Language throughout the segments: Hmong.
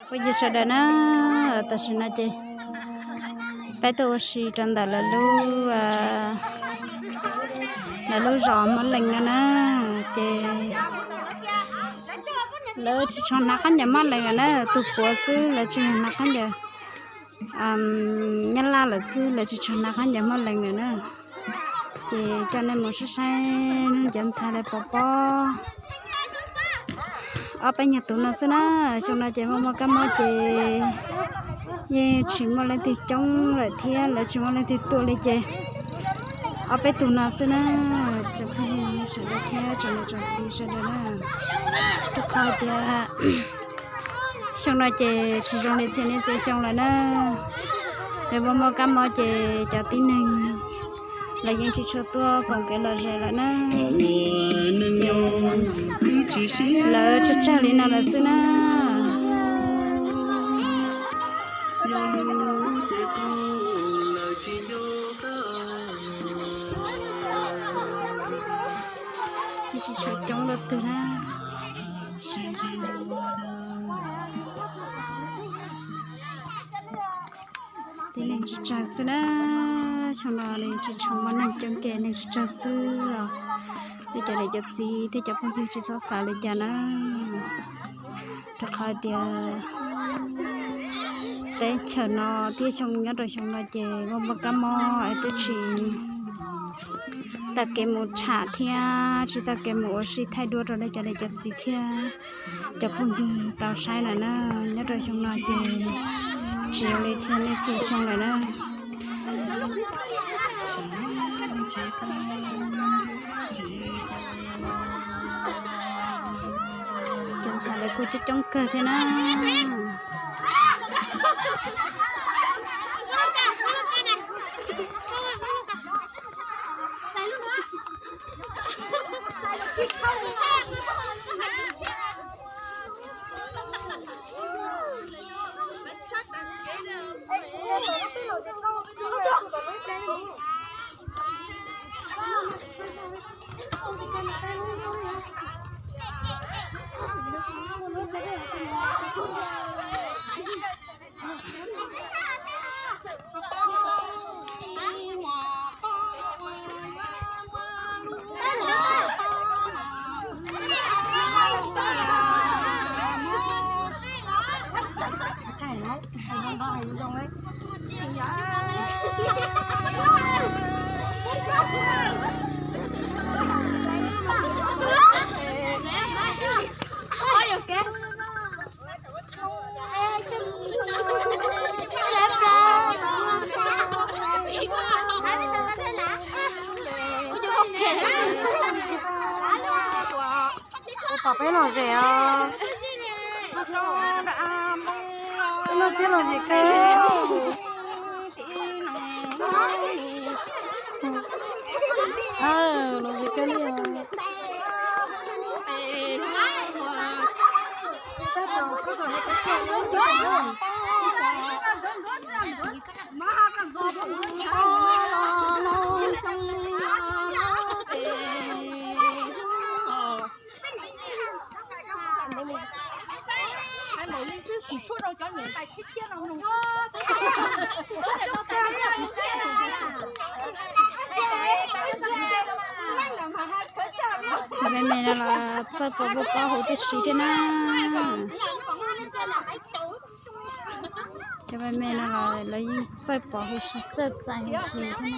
Phooj ywg sawv daws na, tam sim no ces peb tuaj ua si rau ntawm lawv lub, lawv lub zos Hmoob Lees no na, ces lawv tsis tshua hnav khaub ncaws Hmoob Lees lawm na, tus puav xwb lawv tsis hnav khaub ncaws Nyab Laj lawm xwb, lawv tsis tshua hnav khaub ncaws Hmoob Lees lawm na. Ces coj nej mus saib saib hnub cov ntxhais lawv pov pob ob peb nyuag tus no xwb na. Xyoo no ces muaj muaj kab mob ces yeej tsis muaj leej twg coob lawm thiab lawv tsis muaj leej twg tuaj li ces ob peb tug no xwb na. Tsoom phooj ywg sawv daws thiab tsoom niam tsoom txiv sawv daws na, rau qhov tias xyoo no ces tsis zoo li txhia niaj txhia xyoo lawm na. Nws muaj muaj kab mob ces cov tib neeg lawv yeej tsis tshua tuaj koom kev lom zem lawm na. Ces lawv tsawg tsawg li no lawm xwb na. Yeej tsis tshua coob leej twg na. Tib neeg tsawg tsawg xwb na. Xyoo no li tsis tshua muaj neeg coob, ces neeg tsawg tsawg xwb os. Tej cov niam cov txiv thiab cov phooj ywg tsis txhob xav li cas na, rau qhov tias teb chaws no thiab xyoo nyob rau xyoo no ces muaj muaj kab mob es twb tsis tau kev mus tsham thiab tsis tau kev mus ua si thaij duab rau nej cov niam cov txiv thiab cov phooj ywg tau saib lawm na. Nyob rau xyoo no ces tsis zoo li txhia niaj txhia xyoo lawm na. Cov ntxhais lawv kuj coob coob kawg thiab na. Peb pom peb lom zem os. Peb lom zem, lom zem kawg. Lom zem kawg li os. Cov me me no los txawj pov pob hu tib si thiab na. Cov me me no los lawv yeej txawj pov huv si txawj txais huv si thiab na.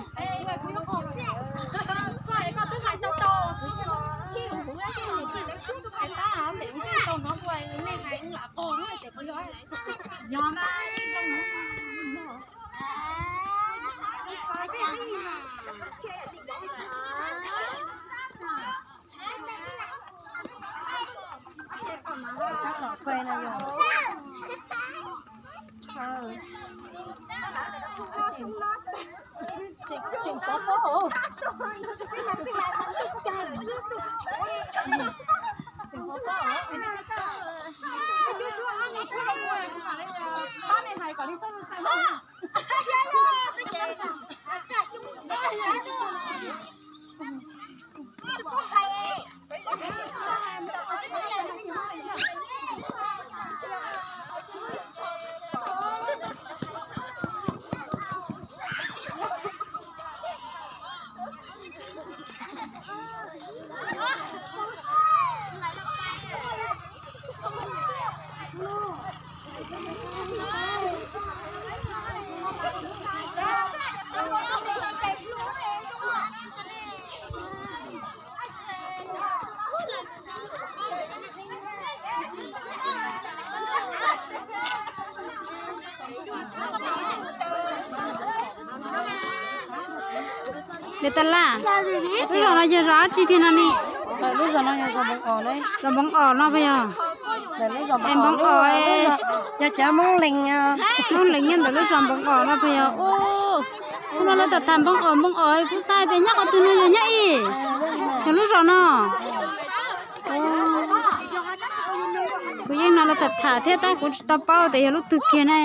Dej Taj Laj, lub zos no yog zos dab tsi tiag no ne? Zos Npoov Os no puas yog? Es Npoov Os, yog cov Hmoob Leeg, Hmoob Leeg nyob ntawm lub zos Npoov Os no puas yog? Ub, no lawv tham tham Npoov Os, Npoov Os kuv xav tias nyob qhov twg no yog nyob ib, yog lub zos no. Kuv yeej no lawv tham tham thiab tab kuv tsis tau paub tias yog lub twg kiag ne.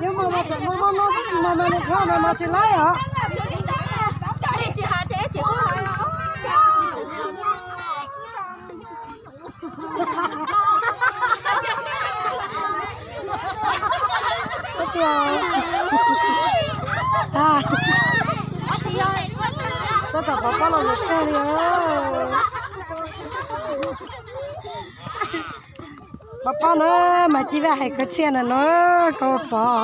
Yog mas mas tseem mas mas no tab sis mas mas nws qhov mas mas tsis laib os. Tab tom pov pob los yuav kawg li. Pov pob na, Maiv Ci Vaj hais kawg txhiaj na no, koj pov.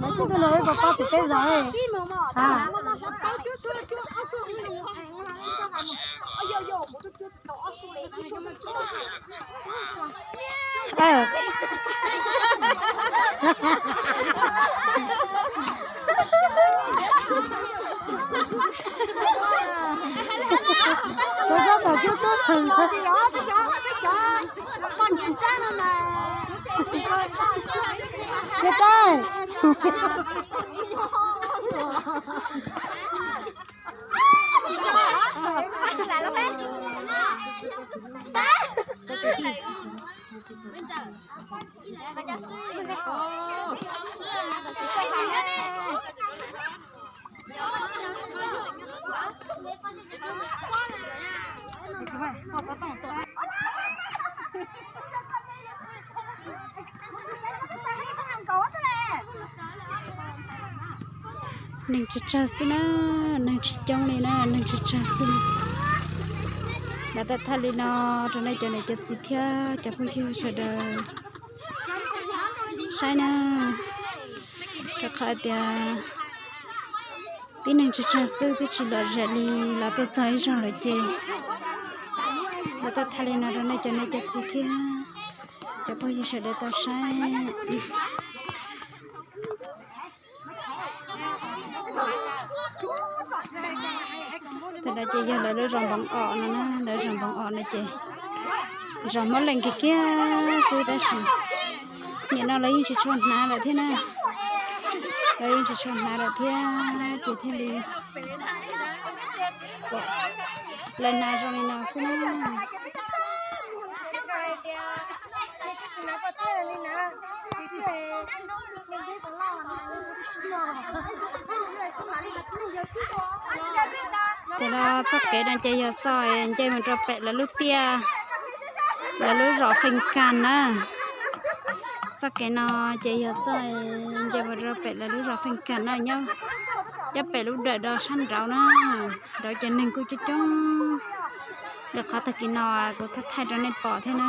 Maiv Ci tuaj no pov pob tim peb zos. Tus tab tom cub cub khwm. Niam tais. Neeg tsawg tsawg xwb na, neeg tsis coob li na, neeg tsawg tsawg xwb na. Lawv tau thaij li no rau nej cov niam cov txiv thiab cov phooj ywg sawv daws saib na. Rau qhov tias tib neeg tsawg tsawg xwb twb tsis lom zem li, lawv tuaj txog ib zaug lawm ces lawv tau thaij li no rau nej cov niam cov txiv thiab cov phooj ywg sawv daws tau saib. Ntawm no ces yog lawv lub zos Npoov Os no na, lawv zos Npoov Os no ces zos Hmoob Leeg kiag kiag xwb tab sis nim no lawv yeej tsis tshua hnav lawm thiab na. Lawv yeej tsis tshua hnav lawm thiab ces thiaj li lawv hnav zoo li no xwb na. Ces no txoj kev no ces yog txoj nce mus rau pem lawv lub tiaj, lawv lub zos Feej Kas na. Txoj kev no ces yog txoj nce mus rau pem lawv lub zos Feej Kas na, nyob pem lub dawm do sab nraud na. Nraud ces neeg kuj coob coob li qhov tag kis no kuv thaij thaij rau nej pom thiab na.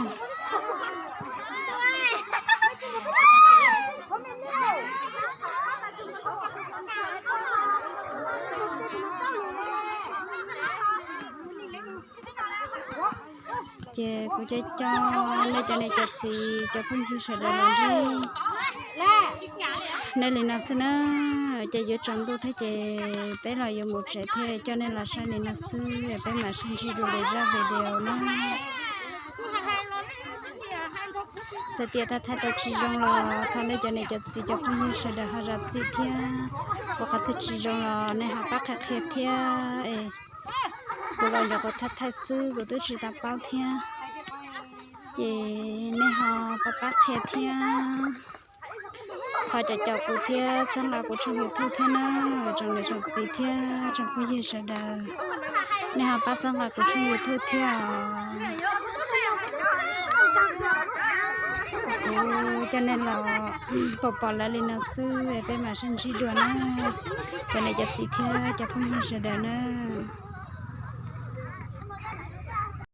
Ces kuv cov cov nej cov niam cov txiv cov phooj ywg sawv daws los ntsib nej li no xwb na. Ces yuav tsaus ntuj thiab ces peb los yuav mus tsev thiab, coj nej los saib li no xwb, peb mam sib ntsib dua lwm zaj video na. Txawm tias thaij thaij tau tsis zoo los thov nej cov niam cov txiv cov phooj ywg sawv daws ho zam txim thiab. Ua qhov twg tsis zoo los nej ho pab qhia qhia thiab es kuv los nyuam qhuav thaij thaij xwb kuv twb tsis tau paub thiab. Ces nej ho pab pab qhia thiab, ho caum caum kuv thiab txhawb nqa kuv tshooj YouTube thiab na, tsoom niam tsoom txiv thiab tsoom phooj ywg sawv daws. Nej ho pab txhawb nqa kuv tshooj YouTube thiab os. Kuv coj nej los pom pom lawv li no xwb, peb mam sib ntsib dua na, cov niam cov txiv thiab cov phooj ywg sawv daws na.